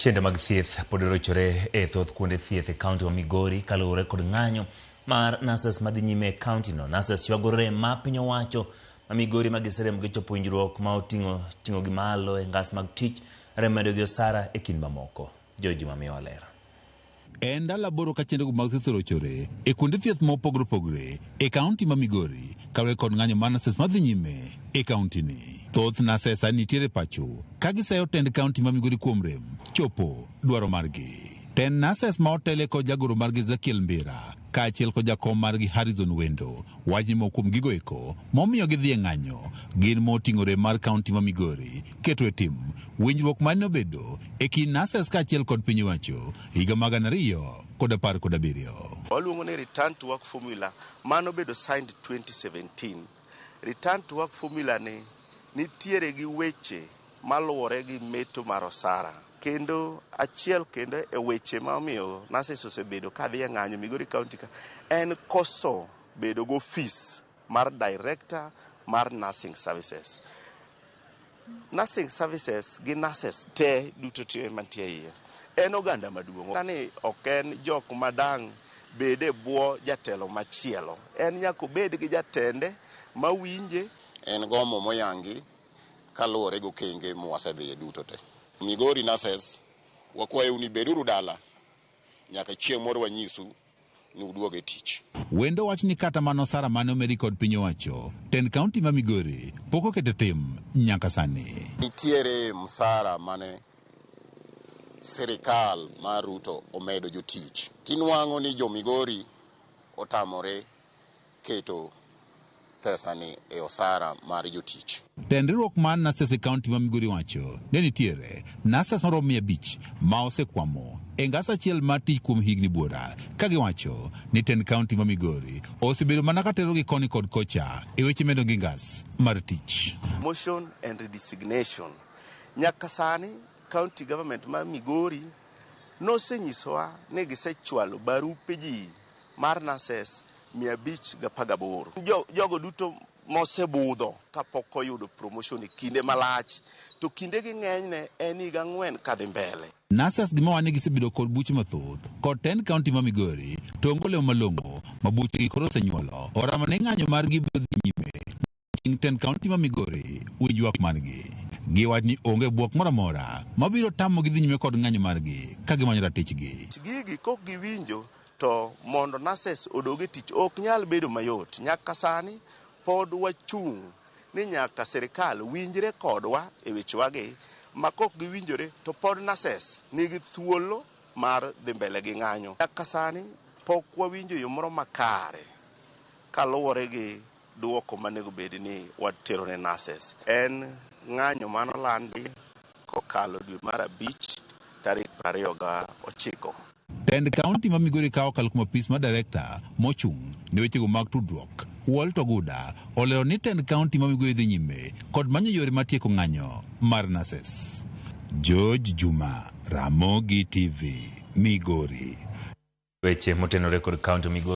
Chenro mag thieth pod orochore e thoth kuonde thieth e kaunti ma Migori kaluwore kod ng'anyo mar nurses madhi nyime e kaunti no. Nurses ywago rem ma piny owacho ma Migori ma giserem gichopo winjruok ma oting'o ting'o gi malo e ngas mag tich, rem medo gi osara e kind mamoko. George Mamiyo ler. En ndalo 8 ka chenro mag thieth orochore e kuonde thieth mopogore opogore e kaunti ma Migori kaluwore kod ng'anyo mar nurses madhi nyime e kaunti ni. Thoth nurses sani nitiere pacho ka giseyo tend kaunti ma Migori kuom rem chopo dwaro margi. Tend nurses ma otele kod jagoro margi Ezekiel Mbira kaachiel kod jakom margi Harrison Wendo wach ni moko kuom gigo eko momiyo gidhi e ng'anyo gin moting'o rem mar kaunti ma Migori keto e tim winjruok mane obedo e kind nurses kaachiel kod piny owacho higa mag 2017. Waluongo ni return to work formula mano bedo signed 2017. Return to work formula ni nitiere gi weche maluwore gi meto mar osara. Kendo achiel kendo e weche ma omiyo nurses osebedo kadhi e ng'anyo Migori County ka en koso bedo go ofis mar director mar nursing services. Nursing services gi nurses te duto te mantie iye en oganda maduong'. Ni ok en jok madang' bed e bwo jatelo machielo. En nyaka obed gi jatende mawinje. En gomo moyangi kaluwore gi okenge mwasedhiye duto te. Migori nurses wakwayou ni beduru dala nyaka chieng' moro wanyisu ni uduog e tich. Wendo wach ni kata mana osara mane omedi kod piny owacho tend kaunti ma Migori pok oketo tim nyaka sani. Nitiere msara mane sirikal mar Ruto omedo jotich. Tinwang'o ni jo Migori otamore keto pesa ni e osara mar jotich. Tend riwruok mar nurses e kaunti ma Migori wacho ne nitiere nurses maromo 500 ma osekwamo e ngas achiel mar tich kuom higni buora ka giwacho ni tend kaunti ma Migori osebedo mana ka terogi koni kod kocha e weche medo gi ngas mar tich. Motion and redesignation. Nyaka sani county government ma Migori nosenyisowa ni gisechwalo barupe ji mar nurses 518. Jogo duto mosebudho kapok oyudo promotion e kinde malach to kinde gi ng'enyne en higa 4 kadhi mbele. Nurses gima wani gisebedo kod buche mathoth kod tend kaunti ma Migori to onge olemo malong'o ma buchegi koro osenyuolo oramo ni ng'anyo margi biro dhi nyime chieng' tend kaunti ma Migori winj ywak margi. Giwach ni onge bwok moro amora mabiro tamogi dhi nyime kod ng'anyo margi ka gimanyo ratichgi. Gigi kok giwinjo to mondo nurses odog e tich ok nyal bedo mayot. Nyaka sani pod wachung' ni nyaka sirikal winjre kodwa e wechewagi ma kok giwinjore to pod nurses nigi thuolo mar dhi mbele gi ng'anyo. Nyaka sani pok wawinjo yo moro makare kaluwore gi duoko manego bed ni watero ne nurses. En ng'anyo manolandi kokalo dwe mar 5 tarik 29. Tend kaunti ma Migori ka okalo kuom apis mar director mochung' ne wechego mag tudruok Walter Oguda olero ni tend kaunti ma Migori dhi nyime kod manyo yore mar tieko ng'anyo mar nurses. George Juma, Ramogi TV, Migori. Weche motenore kod kaunti Migori.